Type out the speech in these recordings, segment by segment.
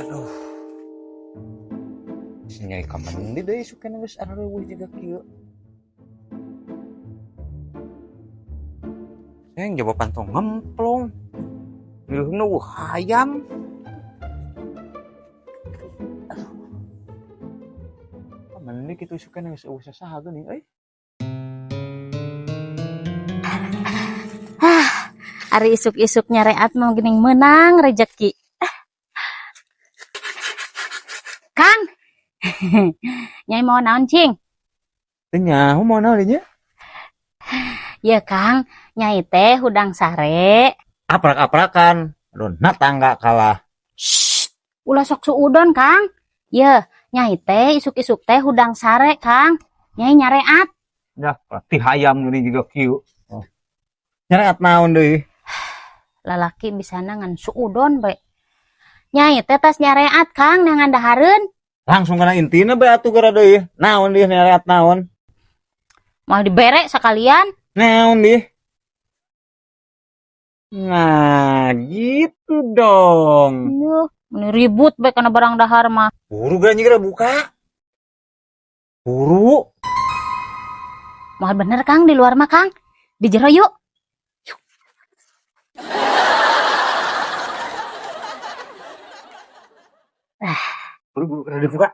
Aduh. Si Nyai ka mendi deui isuk geus areuweuh jiga kieu. Yang jaba pantong ngemplong. Miluhna eueuh hayam. Aduh. Ka mendi kitu isuk geus eueuh sasaha geuning euy. Ah, ari isuk-isuk nyareat mah geuning meunang rejeki. Kang. Nyai mau naon cing? Teu nyaho mau naon nya? Ya Kang, Nyai teh hudang sare. Aprak-aprakan. Aduh, na tangga kalah. Shh, ulah sok suudon Kang. Ya, Nyai teh isuk-isuk teh hudang sare Kang. Nyai nyareat. Ya, pasti hayam geuning juga kieu. Oh. Nyareat naon deui? Lalaki bisana ngan suudon bae. Nyai teh tas nyareat Kang neangan dahareun. Langsung kana intina bae atuh gara deui. Naon deui nyareat naon? Moal dibere sekalian. Naon deui? Nah, gitu dong. Yuh, meni ribut bae kana barang dahar mah. Buru geura nyi geura buka. Buru. Moal bener Kang di luar mah Kang. Di jero yuk. Yuk. Ah. Buru buru geura dibuka.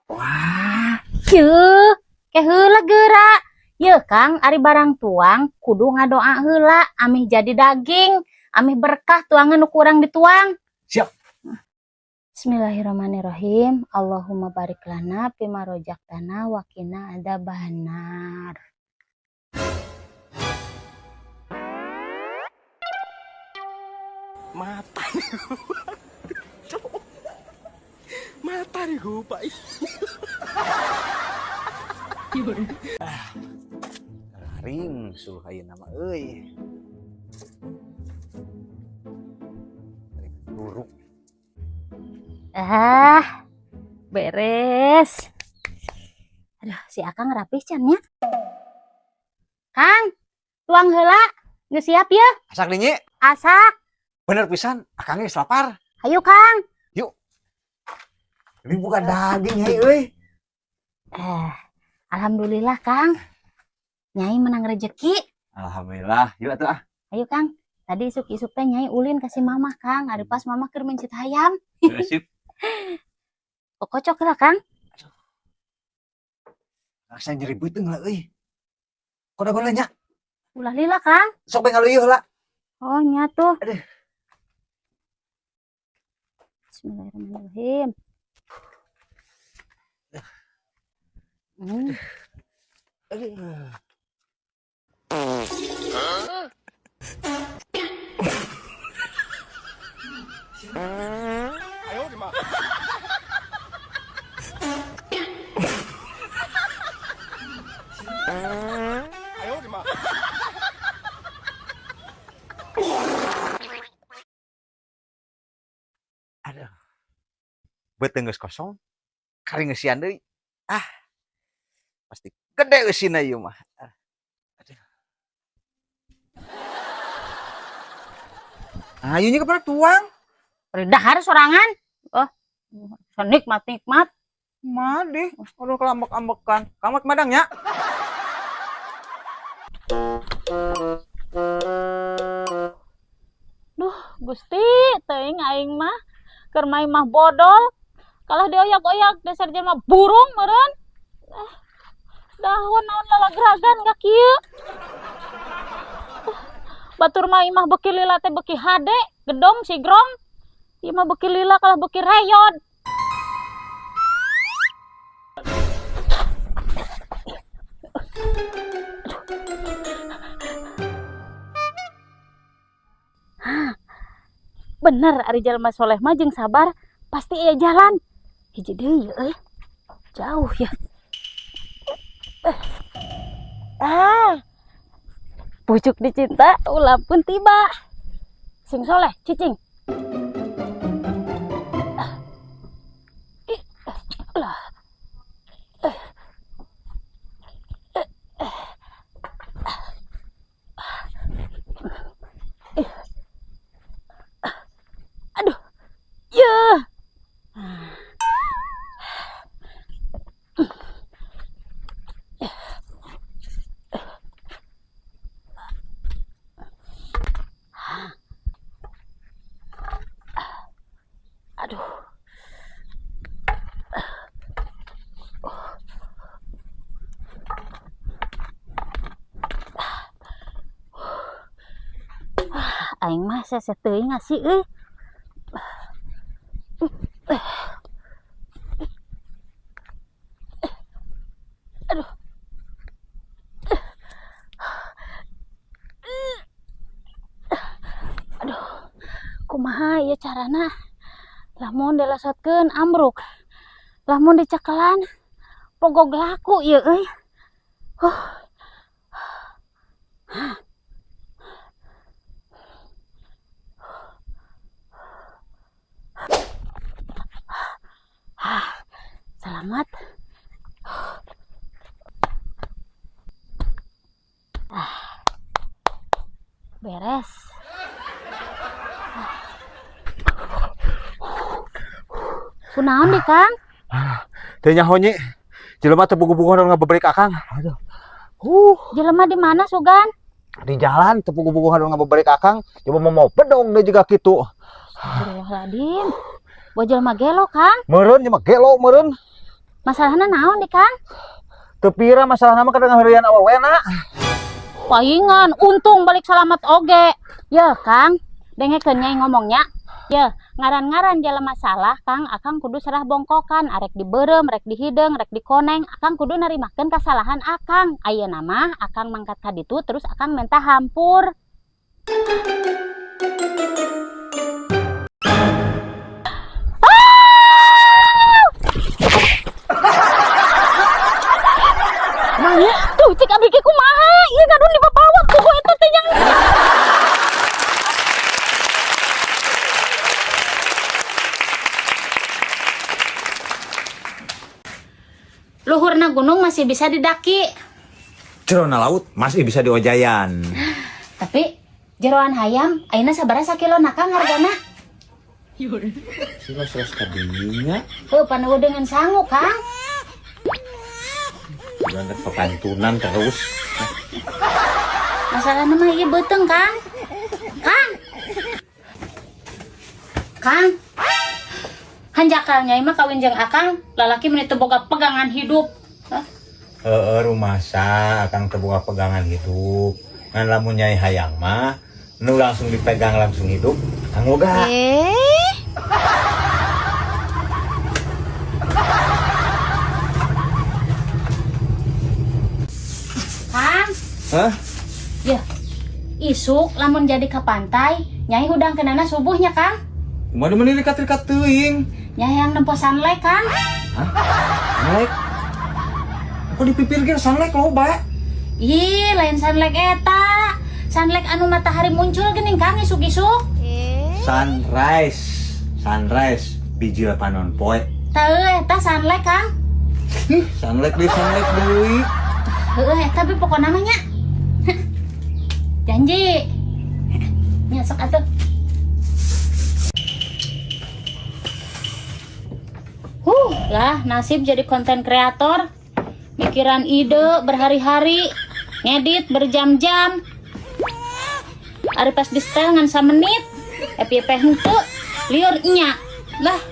Wah. Yeuh, ke heula geura. Yeuh Kang, ari barang tuang kudu ngadoa heula amih jadi daging, amih berkah tuangan nu kurang dituang. Siap. Bismillahirrahmanirrahim. Allahumma barik lana fima rozaqtana wa qina adzabannar. Mata nih. Mata nih gue, Pak. Ring suruh ayeuna mah euy. Buruk. Ah, beres. Aduh, si Akang rapih can nya. Kang, tuang heula. Geus siap ya? Asak deui nyi. Asak. Bener pisan, Akang geus lapar. Ayo Kang. Yuk. Ini bukan daging nyai euy. Alhamdulillah Kang. Nyai menang rezeki. Alhamdulillah. Yuk atuh ah. Ayo Kang. Tadi isuk-isuk teh Nyai ulin kasih mamah Kang. Ari pas mamah keur mencit hayam. Sip. Kocok lah Kang. Aduh. Rasa nyeri beuteung lah euy. Koda-koda nya. Ulah lila Kang. Sok bae ngaleueuh lah. Oh nya tuh. Aduh. Bismillahirrahmanirrahim. Aduh. Aduh. Beuteung geus kosong, kari ngeusian deui. Ah. Pasti gede eusina ieu mah. Aduh. Ayo nya kepada tuang. Dahar sorangan. Oh, nikmat-nikmat. Madih, aduh kelambek-ambekan. Kamu madang nya? Duh, Gusti, teuing aing mah keur main mah bodol. Kalah dioyak-oyak dasar jelema burung meureun. Dahun naon lalagragan ka kieu. Batur mah imah beuki lila teh beuki hade, gedong sigrong. Ieu mah beuki lila kalah beuki reyod. Hah, bener ari jalma soleh mah jeung sabar pasti aya jalan. Hiji deui euy. Jauh ya. Ah. Pucuk dicinta ulah pun tiba. Sing soleh cicing. Lah. Aing mah sese teuing ngasih euy. Aduh. Aduh. Kumaha ieu carana? Lamun dilesotkeun ambruk. Lamun dicekelan pogog laku ieu euy. Huh. Selamat. Ah. Beres. Kunaon di, Kang? Teu nyaho, Nyi. Jelema teu puguh-puguh anu ngabeberik akang. Aduh. Jelema di mana sugan? Di jalan teu puguh-puguh anu ngabeberik akang. Coba mau bedong deui juga kitu. Astagfirullahaladzim. Boh jelema gelo, Kang. Meureun jelema gelo meureun. Masalahna naon di, Kang? Teu pira masalahna mah kadang ngaheureuyan awewena. Paingan, untung balik selamat oge. Ya, Kang, dengekeun nyai ngomongnya. Ya, ngaran-ngaran jelema salah, Kang, akang kudu serah bongkokan, arek dibeureum, rek dihideung, rek dikoneng, akang kudu narimakeun kasalahan akang. Ayeuna mah akang mangkat ka ditu terus akang minta hampur. Manya, tuh cik abdi ge kumaha? Ieu ngadon dibabawa kuku eta teh yang. Luhurna gunung masih bisa didaki. Jerona laut masih bisa diojayan. Tapi jeroan hayam ayeuna sabaraha sakilona, Kang, hargana? Sila seles kadinya. Heuh, panuwun dengan sangu, Kang. Jangan pepantunan terus. Masalahna mah ieu beuteung, Kang. Kang. Kang. Hanjakal nyai mah kawin jeung akang, lalaki meni teu boga pegangan hidup. Hah? Heeh, rumasa akang teu boga pegangan hidup. Ngan lamun nyai hayang mah nu langsung dipegang langsung hidup, akang boga. Kang. Hah? Ya. Isuk lamun jadi ke pantai, nyai hudang kenana subuhnya, Kang. Kumaha meni rikat-rikat teuing? Nyai yang nempo sunlight, Kang. Hah? Sunlight? Kok dipipir ge sunlight loba? Ih, lain sunlight eta. Sunlight anu matahari muncul geuning, Kang, isuk-isuk. Sunrise. Sunrise biji panon poe. Teu eta sunlight, Kang. Ih, sunlight deui, sunlight deui. Heeh, eta tapi pokona mah nya. Janji. Nya sok atuh. Lah nasib jadi konten kreator. Mikiran ide berhari-hari, ngedit berjam-jam. Ari pas di setel ngan samenit, FYP henteu, liur nya. Lah,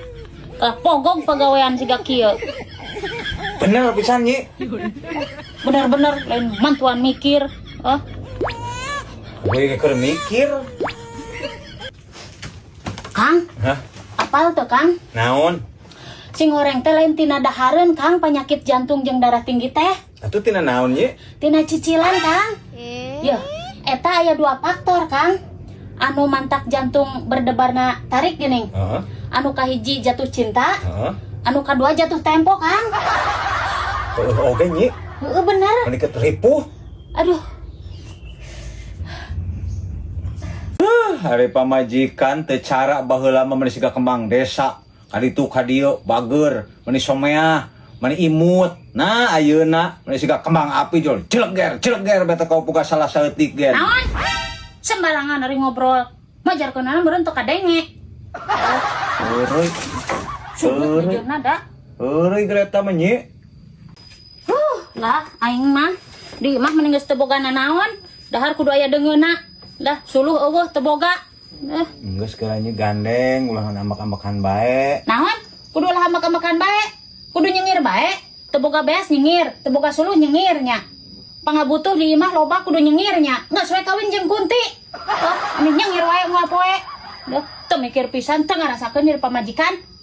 kalah pogong pagawean siga kieu. Bener pisan, Nyi. Bener-bener lain mantuan mikir. Oh. Gue keur mikir. Kang? Hah? Apal tuh, Kang? Naon? Sing horeng teh lain tina dahareun, Kang, penyakit jantung jeung darah tinggi teh. Atuh tina naon, Nyi? Tina cicilan, Kang. Yeuh, eta aya dua faktor, Kang. Anu mantak jantung berdebarna tarik geuning. Heeh. Anu kahiji jatuh cinta. Heeh. Anu kadua jatuh tempo, Kang. Heeh, oge, Nyi. Heeh, bener. Meni ripuh. Aduh. Hari pamajikan teu cara baheula mah meni siga kembang desa. Kaditu kadieu bager, meni someah, meni imut. Nah, ayeuna meni siga kembang api jol. Cileger, cileger beta kau puga salah saeutik ge. Naon? Sembarangan ari ngobrol. Majarkeunana meureun teu kadenge. Eueuy. Subuh bejana da. Eueuy gereta mah, Nyi. Lah aing mah di imah mending geus teu boga nanaon. Dahar kudu aya deungeunna. Lah suluh eueuh teu boga. Geus geura nya gandeng ulah ambak-ambakan bae. Naon? Kudu ulah ambak-ambakan bae. Kudu nyengir bae. Teu boga beas nyengir, teu boga suluh nyengir nya. Pangabutuh di imah loba kudu nyengir nya. Geus we kawin jeung Kunti. Oh, ini nyengir wae unggal poe. Duh, teu mikir pisan, teu ngarasakeun jadi pamajikan.